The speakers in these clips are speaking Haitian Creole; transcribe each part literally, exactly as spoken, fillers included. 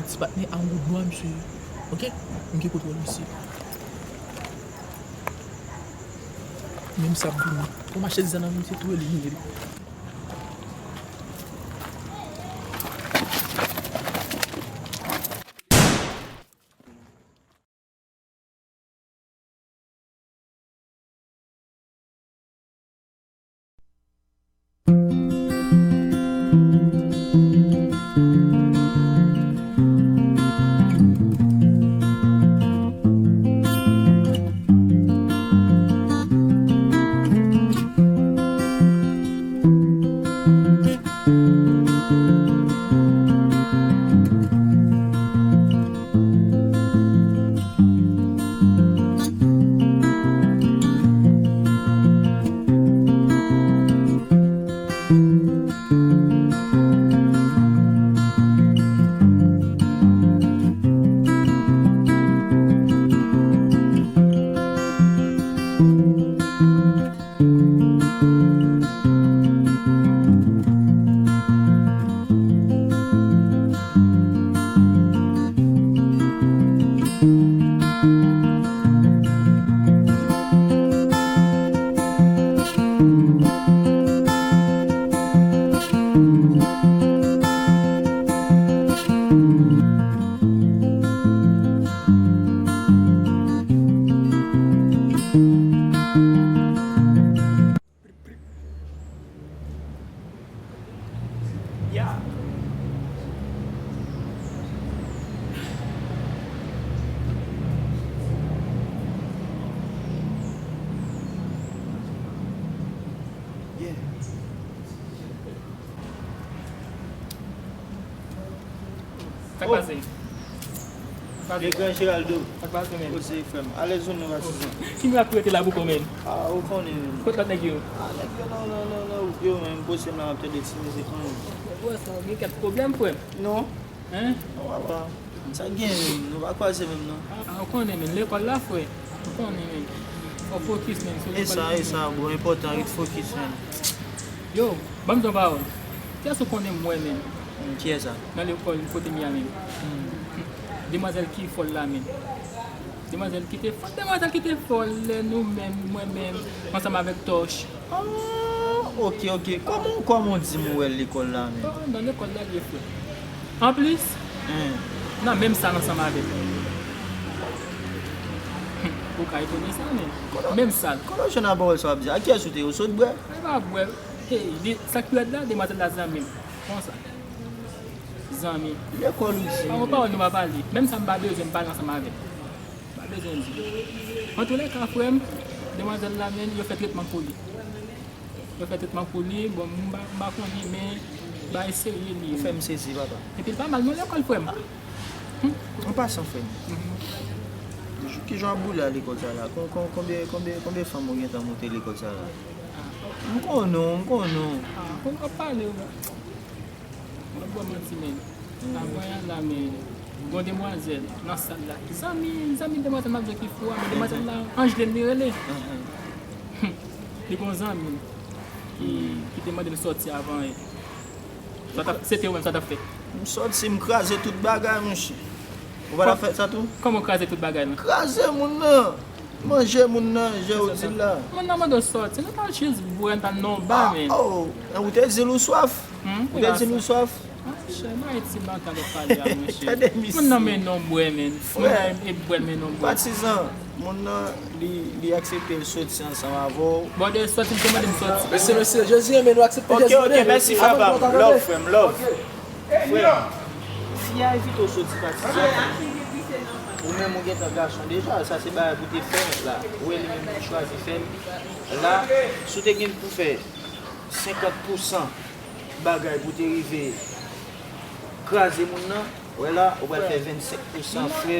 Ti patnè a yon goud nwa, misye. Ok? M gen kontwòl misye. Menm sa ap vini. Ou mache zan nan misye tou elimine li. Sa k pase? Legrand Geraldo. Sa k pase, men? Koze, frè m. Alèz ou non, patizan. Ki mirak pou rete la pou kò, men? Ah, ou konnen, men. Kot lòt nèg yo? Ah, nèg yo nan, nan, nan, nan wout yo, men. M poze m la, m ap tande ti mizik, men. Bro, sa gen kèk pwoblèm, frè m? Non. Hein? Non, papa. Sa gen, men. Nou pa kwaze menm, non. Ah, ou konnen, men. Lekòl la, frè. Ou konnen, men. Fò fokis, men. E sa, e sa, bro. Enpòtan, ret fokis, men. Yo, ban m di w yon pawòl. Kiyès ou konnen m wè menm? Hmm, kiyès sa? Nan lekòl kote m ye a menm. Hmm. Demwazèl ki fòl la menm. Demwazèl ki te fòl, demwazèl ki te fòl lè nou menm, mwen menm, ansanm avèk Tòch. Ah, ok, ok. Kòman, kòman w di m ou wè l lekòl la menm? Oh, nan lekòl la l ye, frè. Anplis, hmm, nan menm sal ansanm avè l. Ou ka etone sa menm. Menm sal. Kote w jwenn a pawòl sa w ap di a? Ak kiyès ou te ye? Ou sot bwè? Mwen pa bwè. Hey, li, sa k pi rèd la, demwazèl la zanmi m. Konsa. Zanmi. Lekòl ou di. Pa yon pawòl nou pa pale. Menm sa m pa bezwen, m pale ansanm avè l. M pa bezwen di. Antoulèka, frè m, demwazèl la menm, yo fè tretman pou li. Yo fè tretman pou li, bon, m pa, m pa konnen, men bagay serye li ye. Ou fè m sezi, papa. Epi l pa mal non lekòl, frè m. An pasan, frè m. Mhm. Jou, kijan w ap boule a lekòl sa la? Kon, kon, konbyen, konbyen, konbyen fanm ou gentan monte lekòl sa la? M konnen w, m konnen w. Ah, pou m ap pale, w ap ban manti, men. Hmm. Avan yè la, men, gon demwazèl nan sal la. Zanmi, zanmi demwazèl m ap di w ki fou a, men demwazèl la, Angeline li rele. Mhm. Li gon zanmi ki, ki te mande l sòti avan yè. Sa t ap, se te ou menm, sa w t ap fè? M sòti, m kraze tout bagay, monchè. Ou pa t ap fè sa tou? Kòman w kraze tout bagay la? Kraze moun nan! Manje moun nan, jan w di l la. Moun nan mande w sòti, nou t al jis bwè, n t al nan yon ba, men. Ah, oh, ou te di l ou swaf? Hmm? Ou te di l ou swaf? Ah, chè, bagay ti baka w ap pale a, monchè. Gade misye. Moun nan mennen w bwè, men. Moun nan e bwè l mennen w bwè. Patizan, moun nan, li, li aksepte l soti ansanm avè w. Bon, de sòti, l te mande m sòti. Mesye, mesye, Jezi renmen nou, aksepte Jezi. Ok, ok, mèsi, Fabam. Love, frè m, love. Frè m, fi a envite w soti, patizan. Ou menm, ou gentan gason deja, sa se bagay pou te fè la. Ou wè li menm li chwazi fè l. La, si w te gen pou fè senkant pousan bagay pou te rive kraze moun nan, wè la, ou pral fè vennsenk pousan, frè.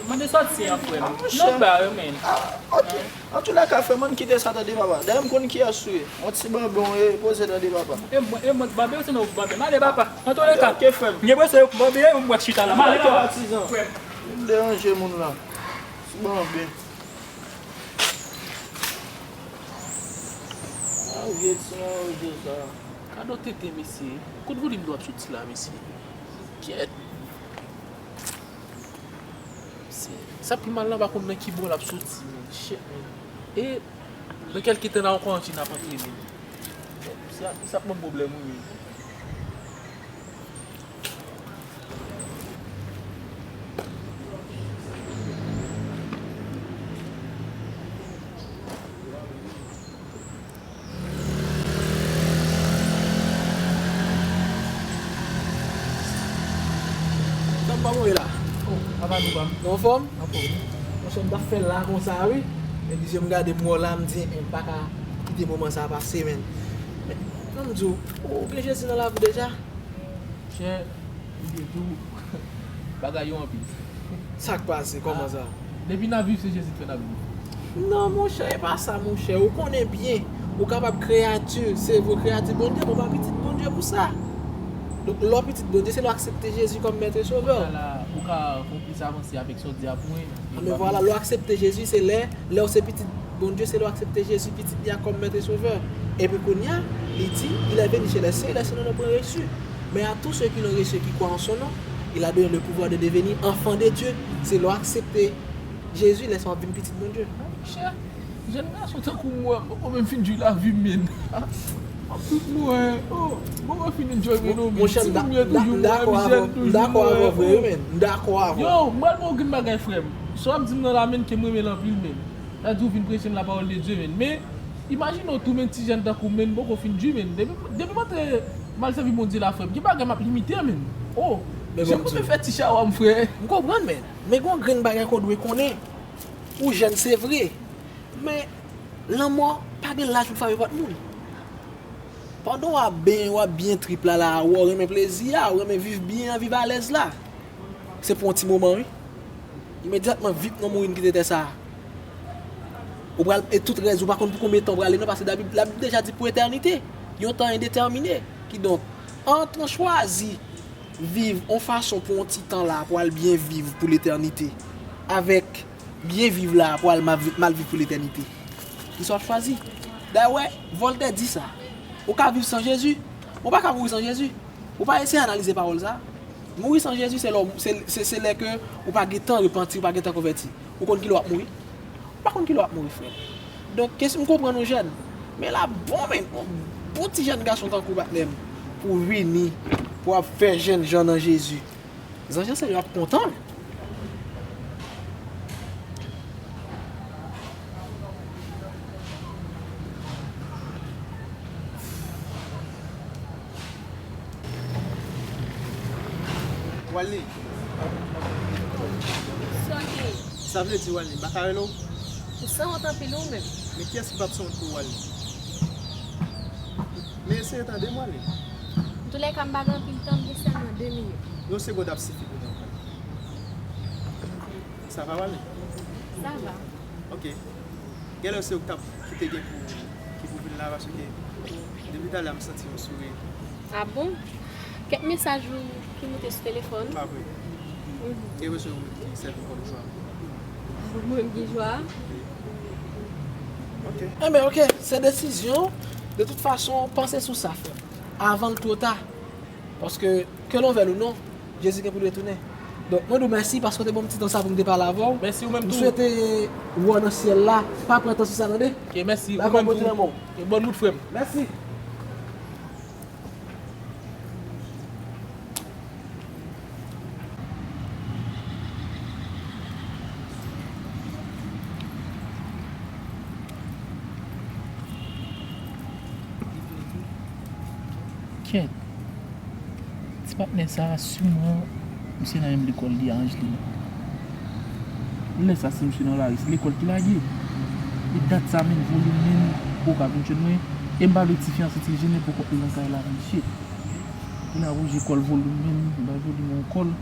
Mande sòti an, frè m. Ah, monchè. Non, ba yo, men. Ah, ok. Antoulèka, frè m, ann kite sa, tande, papa. Dayè, m konn kiyès ou ye. Yon ti banben w ye, poze, tande, papa. E mwen, e mwen k banben w, se nou k banben m. Ale, papa. Antoulèka. Ok, frè m. M gen presyon yo k banben, e mwen k chita la. M ale, papa. Patizan. Frè m. M deranje moun la. Ti banben. Ah, vye ti manje sa. Gade yon tete, mesye. Kot volim dlo ap soti la, mesye? Kyèt. Sa pi mal la, pa konn nan ki bò l ap soti, men. Shit, men. E nan kèlke tan nan ankò anchi n ap antre, men. Sa, sa ap ban m pwoblèm, wi, men. Kòman w ye la? Oh, apa nou pa m? Ou anfòm? Anfòm. Monchè, m t ap fè la konsa, wi. Epi je m gade m wè w la, m di, "M pa ka kite moman sa a pase, men." Men, an m di w, ou gen Jezi nan lavi w deja? Monchè, m di w tou, bagay yo anpil. Sa k pase? Kòman sa? Depi n ap viv, se Jezi k fè n ap viv. Non, monchè, e pa sa, monchè. Ou konnen byen, ou kapab kreyati, se vre, kreyati Bondye, men w pa pitit Bondye pou sa. Donk, lè w pitit Bondye, se lè w aksepte Jezi kòm Mèt e Sovè w. Kounye a la, ou ka fè w plis avanse avèk sa w di a pou mwen. Men vwala, lè w aksepte Jezi, se lè, lè w se pitit Bondye, se lè w aksepte Jezi, pitit li a, kòm Mèt e Sovè. Epi kounye a, li di, "Il est venu chez les siens, les siens ne l'ont point reçu. Mais à tous ceux qui l'ont reçu et qui croient en son nom, il a donné le pouvoir de devenir enfants de Dieu." Se lè w aksepte Jezi, lè sa w ap vin pitit Bondye. Monchè, jèn gason tankou mwen, m poko menm fin jwi lavi m, men. M ap tout mwen, oh, m poko fin enjoy men non, men. Monchè, m da-, m da-, m dakò avè w, m dakò avè w vre, wi, men. M dakò avè w. Yo, m pral ba w grenn bagay, frè m. Sa w ap di m nan la, men, ke m renmen l anpil, men. Sa di w vin preche m la parole de Dieu, men. Men, imajine w tou, men, ti jèn tankou m, men, m poko fin jwi, men. Depi, depi m antre m al sèvi Bondye la, frè m, gen bagay m ap limite, men. Oh, jan m konn fè ti chawa m, frè. M konprann, men. Men gon grenn bagay ke w dwe konnen. Ou jèn, se vre. Men, lanmò pa gen laj pou l frape pòt moun. Pandan w ap benyen, w ap byen trip la, la, w renmen plezi a, w renmen viv byen an, viv alèz la. Se pou yon ti moman, wi. Imedyatman, vip, nan mouri, n kite tè sa a. Ou pral, e tout rès, ou pa konn pou konbyen tan w prale, non, paske Labib, Labib deja di pou etènite. Yon tan endetèmine. Kidonk, ant w chwazi viv yon fason pou yon ti tan la, pou al byen viv pou letènite, avèk byen viv la, pou al mal, mal viv pou letènite. Kisa w ap chwazi? Dayè, Voltè di sa. Ou ka viv san Jezi, men w pa ka mouri san Jezi. Ou pa eseye analize pawòl sa. Mouri san Jezi, se lè w, se, se, se lè ke ou pa gentan repanti, ou pa gentan konvèti. Ou konn kilè w ap mouri? Ou pa konn kilè w ap mouri, frè m. Donk, kesyon, m konprann ou jèn. Men l ap bon, men, yon bon ti jèn gason tankou w, patnè m, pou w vini, pou w ap fè jènjan nan Jezi. Zanj nan syèl yo ap kontan. Walny. Sa w gen? Sa vle di, Walny, m pa ka rele w? Ou sanwont anpil ou menm. Men kiyès ki p ap sanwont pou Walny? Men eseye tande m, Walny. Antoulèka, m pa gen anpil tan, m gen sèlman de minit. Yon segond ap sifi pou mwen. Sa va, Walny? Sa va. Ok. Genlè se ou k t ap, ki te gen pou, ki pou vin la, paske depi talè a m santi yon souri. A bon? Kèk mesaj ou ki moute sou telefòn. Pa vre. Mhm. E rezo ki sèvi m kòm jwa. Mwen m gen jwa. Ok. Enben, ok, se desizyon. De tout fason, panse sou sa, frè m, avan l twò ta. Paske, ke l vle ou non, Jezi gen pou l retounen. Donk, mwen di w mèsi paske w te ban m ti tan sa pou m te pale avè w. Mèsi ou menm tou. M swete wè w nan syèl la. Pa pran tan sou sa, tande? Ok, mèsi. Dakò, ou menm tou. Pote lanmou. Ok, bòn wout, frè m. Mèsi. Kèt. Ti patnè sa a, siman, misye nan menm lekòl li a Angeline. Lè sa, si misye nan lari, se lekòl ki lage. E dat sa menm, Volume menm, poko ka vin jwenn mwen. E m pa vle ti fi an santi l jennen pou kont li nan kay la, men shit. Kounye a pou je kòl Volume menm, m bay Volume yon kòl.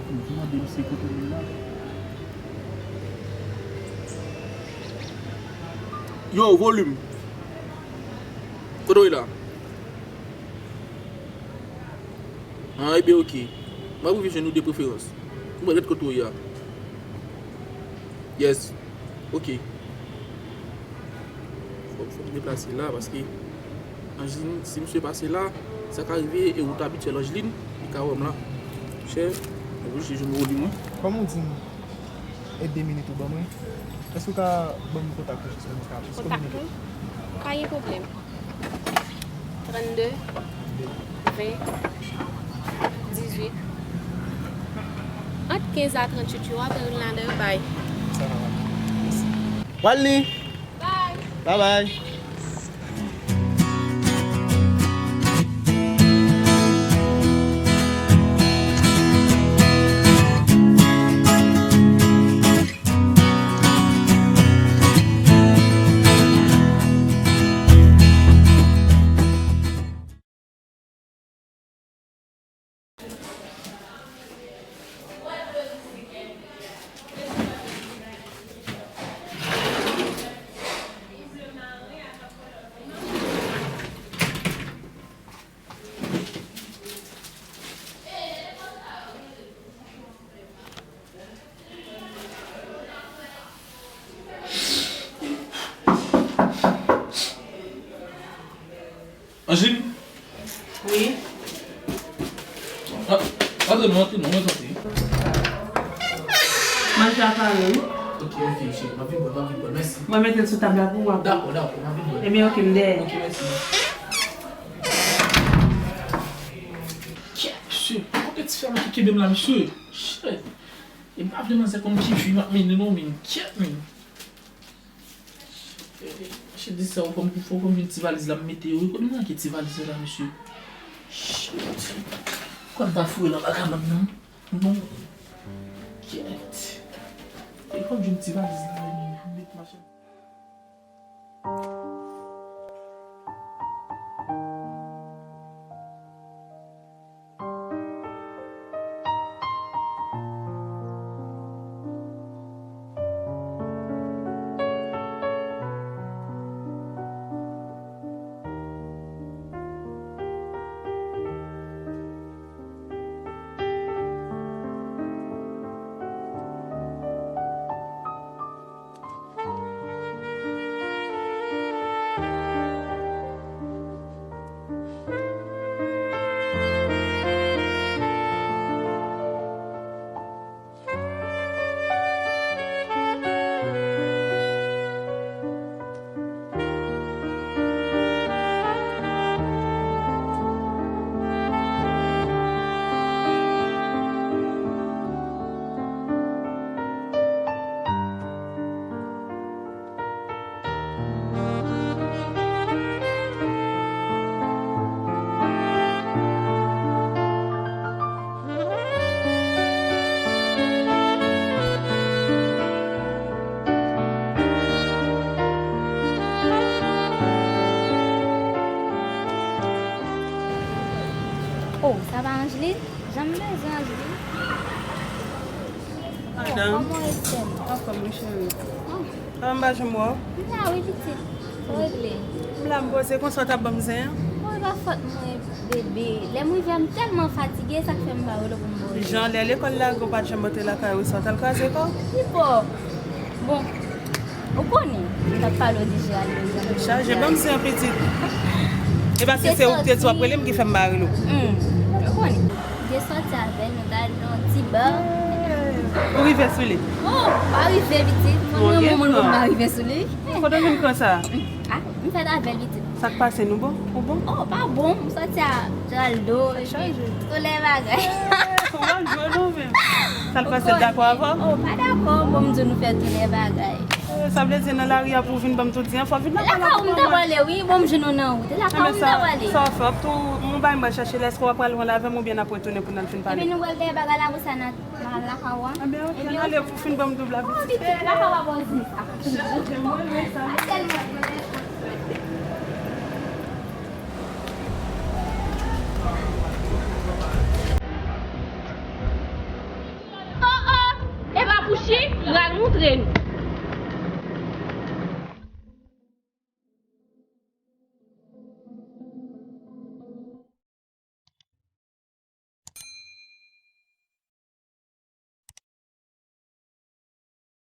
M mande misye kote li la. Yo, Volume. Kote w ye la? Ah, ebyen, ok. M ap rive jwenn ou de preferans. M pral ret kote w ye a. Yes. Ok. Fò, fò m deplase la, paske Angeline, si misye pase la, sa ka rive, e wout abityèl Angeline, li ka wè m la. Monchè, m oblije jwenn Volume, wi. Kòman w di m? E de minit ou ban mwen? Èske ou ka ban m kontak ou jis pou nou ka plis kominike? Kontak mwen? Pa gen pwoblèm. Trannde, ven, dizuit. Ant kenz a tranntuit yo, w ap jwenn ladan yo bay. Sa va, mèsi. Walny! Bye! Bye bye! Angeline? Wi. Ah, antre non, antre non, mwen santi. Manje a pare, wi. Ok, ok, cheri, m ap vin pran, m ap vin pran, mèsi. Mwen mete l sou tab la pou w ap. Dakò, dakò, m ap vin pran. Ebyen, ok, m dèyè. Ok, mèsi. Kèt, mesye, kote ti fèm ki kenbe m la, mesye? Shit. E m pa vle manzè konn ki vi m ap mennen non, men kèt, men. Shit, di sa, ou konn, fò konn vin ti valiz la, m mete yo. Kote m ranke ti valiz la, mesye? Shit. Konn pa foure nan vagabon nan. Non. Kèt. E konn vin ti valiz la, m met machin. Oh, sa pa Angeline? Jan m bezwen Angeline. Madanm. Kòman w ye, sè m? Anfòm, wi, cheri. Ah. Kòman m pa janm wè w? M la, wi, pitit. Ou regle? M la, m poze konsa, w t ap ban m zen an? Bon, e pa fòt mwen, bebe. Lè m rive a, m tèlman fatige, sa k fè m pa rele w pou m ba w zen. Jan lè lekòl lage, w pa t janm antre lakay ou, sa w t al kraze kò w? Pipo! Bon, ou konnen, m t ap pale w de Geraldo. Chaje, ban m zen an, pitit. E pa se, se ou ki te di w ap rele m ki fè m pa rele w. Hmm, ou konnen. M te sòti avè l, nou t al nan yon ti ba. Ou rive sou li? Oh, pa rive, pitit. Mwen, mwen, mwen, mwen pa rive sou li. Kote w jwenn kran sa? Ah, m fèt avè l, pitit. Sa k pase, nou bon? Ou bon? Oh, pa bon. M sòti a Geraldo, epi tout lè bagay. Ou pa jwe non menm. Sa l pase, l dakò avè w? Oh, pa dakò. Bon, m di w nou fè tout lè bagay. Eh, sa vle di nan lari a pou w vin ban m tout zen an, fò w vin lakay la pou ban mwen. Lakay ou m ta prale, wi. Bon, m jwenn ou nan wout. Lakay ou m ta prale. Sa w ap fè? W ap tou, m bay mwen chache la, èske w ap pral rann avè m oubyen n ap retounen pou n al fin pale? Epi nou pral dèyè bagay la konsa n ap Mal lakay ou a? Anben, ok, n ale pou fin ban m doub la, pitit. Oh, pitit, lakay ou a bon zen sa. Chaje, mwen renmen sa, wi.